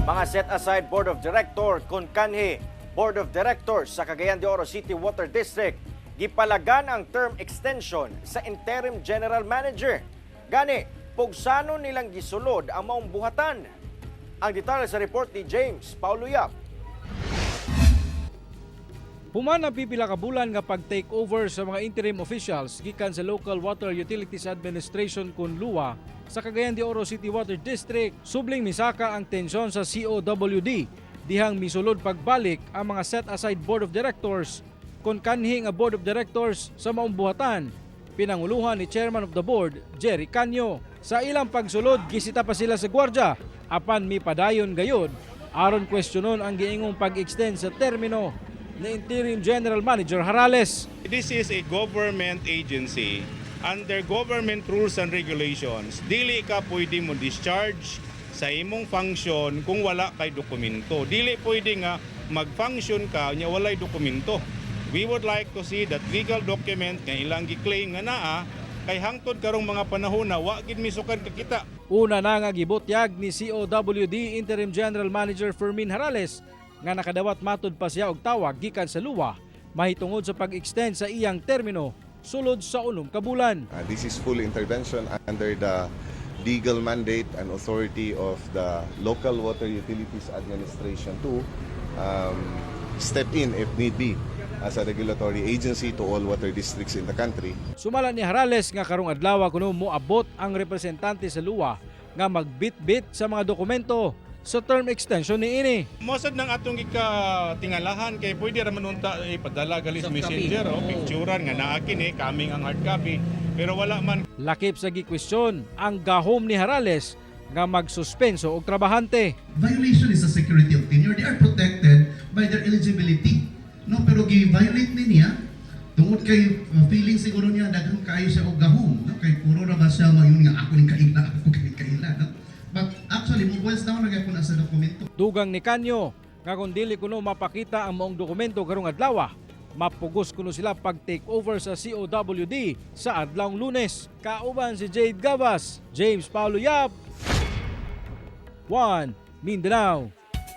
Mga set-aside Board of Director kon kanhi Board of Directors sa Cagayan de Oro City Water District gipalagan ang term extension sa interim general manager. Gani, pugsano nilang gisulod ang maong buhatan. Ang detalye sa report ni James Paulo Yap. Human ang pipila ka bulan nga pag-take over sa mga interim officials gikan sa Local Water Utilities Administration kun LUWA sa Cagayan de Oro City Water District, subling misaka ang tensyon sa COWD dihang misulod pagbalik ang mga set-aside board of directors kon kanhi nga board of directors sa maong buhatan pinanguluhan ni Chairman of the Board Jerry Canyo. Sa ilang pagsulod, gisita pa sila sa gwardya apan mipadayon gayod aron kwestiyonon ang giingong pag-extend sa termino ni Interim General Manager Harales. This is a government agency. Under government rules and regulations, dili ka pwede mo discharge sa imong function kung wala kay dokumento. Dili pwede nga mag-function ka nya walay dokumento. We would like to see that legal document nga ilang gi-claim nga naa kay hangtod karong mga panahon na wa gid misukad kakita. Una na nga gibutyag ni COWD Interim General Manager Fermin Harales nga nakadawat matud pa siya og tawag gikan sa LUWA mahitungod sa pag-extend sa iyang termino sulod sa 6 ka bulan. This is full intervention under the legal mandate and authority of the Local Water Utilities Administration to step in if need be as a regulatory agency to all water districts in the country. Sumala ni Harales nga karong adlaw kuno moabot ang representante sa LUWA nga magbitbit sa mga dokumento sa term extension ni ini. Mao sad nang atong gikatingalahan kay pwede ra man unta ipadala gali sa Messenger o picturean nga naa kini kaming ang hard copy, pero wala man. Lakip sa gikwestiyon ang gahom ni Harales nga magsuspenso og trabahante. Violation is a security of tenure. They are protected by their eligibility. No, pero gi-violate ni niya tungod kay feeling siguro niya daghan kaayo siya og gahom, no? Kay puro ra ba siya mayon nga ako ning kaila, ako ning kaila, no? But actually mo boils down ra gyapon na sa dokumento. Dugang ni Canyo nga kung dili kuno mapakita ang maong dokumento karong adlaw, mapugos kuno sila pag take over sa COWD sa adlawng Lunes. Kauban si Jade Gabas, James Paulo Yap, 1 Mindanao.